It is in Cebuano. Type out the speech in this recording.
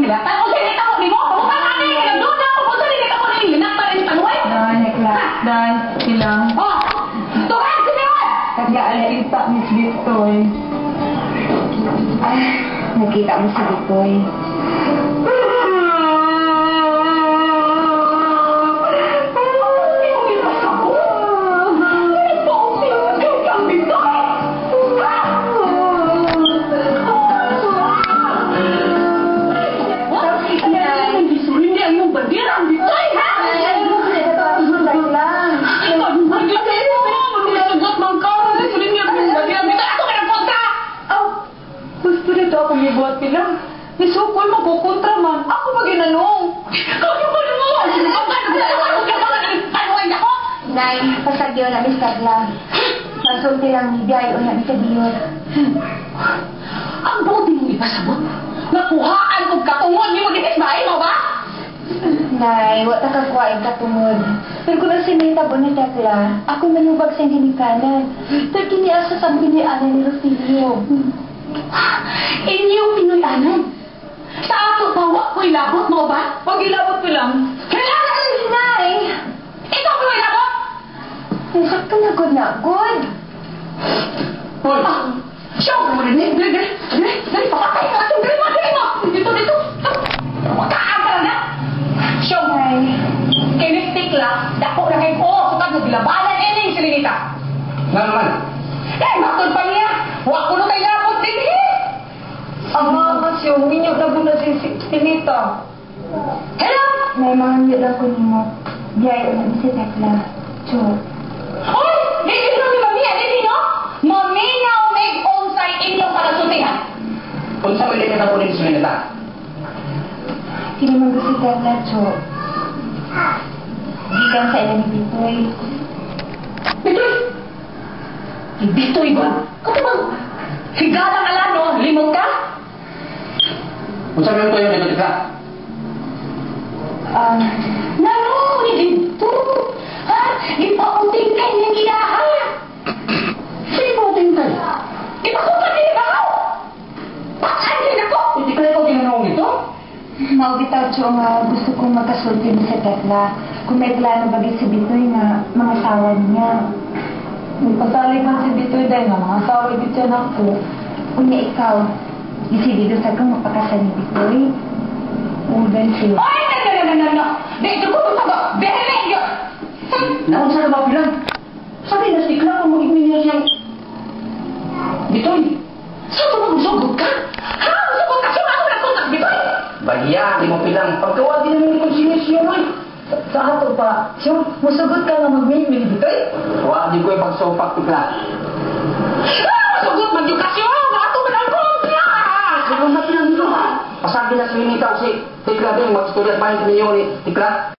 Nilatan o sini tamo nimo. Pamutan ani nagduda ko unsa ni tamo ni linakpan ni panuay. Day, day, ilang. Oh, tuhan siniwan. Nagkita Miss Bitoy. Ah, nagkita mo si Bitoy. Nisukol, magkukontra man. Ako pa ginanong. Nay, pasagyo na Miss Tekla. Masulti lang ni Biyay o na sa Dior. Ang buti mong ipasabot. Nakuhaan kong katungod ni mo dinis ba? Mo ba? Nay, wa ta kakuha katungod. Pero kung ang sinitabo ni Tekla, ako manubag sa ginikanan. Pero kiniasa sa binianan ni Rosilio. Inyong Pinoy-anan. Sa ato pa, wa ko ilabot mo ba? Pag ilabot ko lang. Kailangan, Nay! Ikaw ko ilabot! Ay, sakto na good na. Good! Hoy! Siya mo rin eh! Dali, dali! Dali, dali! Papatay ka! Dali mo! Dali mo! Dito, dito! Makaan ka lang na! Siya mo! Nay, Kinis Tekla, dako na kayo ko! Sukad mo bilabanan ining silinita! Nga naman. Eh, matod pa niya! Wa ko na tayo labot din eh! Ang mga siyo, minyo na na si Tinita. Hello! Nay, mga lang ko nimo. Biyay o na si Tekla. Chu. Hoy! Di ino ni Mamiya, di no? Maminaw mig unsay inyong panasultihan. Unsa man ka po ni Sulinita? Kini man si Tekla, Chu. Gikan sa ilang ni Bitoy. Bitoy! Bitoy ba? Kato bang higalang alano, limot ka? Unsa man tuyo dito Tekla? Ah, Nano ni dito? Ha? Ipauting kay niyang ilaha. Sino pauting kay? Ipakupat ni bahaw. Pakaan din ako. Hindi ka ikaw ginanong dito? Mao bitaw, Chu, nga gusto kong magkasulti mo sa Tekla. Kung may plano bagay si Bitoy nga mga asawa niya. May pasalig man si Bitoy dahil nga mga asawa dito na ako. Unya ikaw, desidido sa kang mapakasal ni Bitoy. Udan siya. Ay, no, no, no, no, no. Di, ito ko sagot. Beheme, yun. Naunsa na ba bilang? Sabi na si Tekla kung magiging niya siyang Bitoy. Saan ba magsugot ka? Ha? Magsugot ka? Saan ako nagkontak, Bitoy? Bagya, di mo pilang. Pagkawa din naman ni konsinyasyon mo eh. Sa ato pa, siyo, musugot ka nga magmimili Bitoy. Wa, di ko ipagsopak, Tekla. Ah, masugot man yung kasyo. Ato man ang kontra. Sige na pilang nilo ha. Pasabi na si Ninita o si Tekla din, mag-istorya pa rin sa ninyo ni Tekla.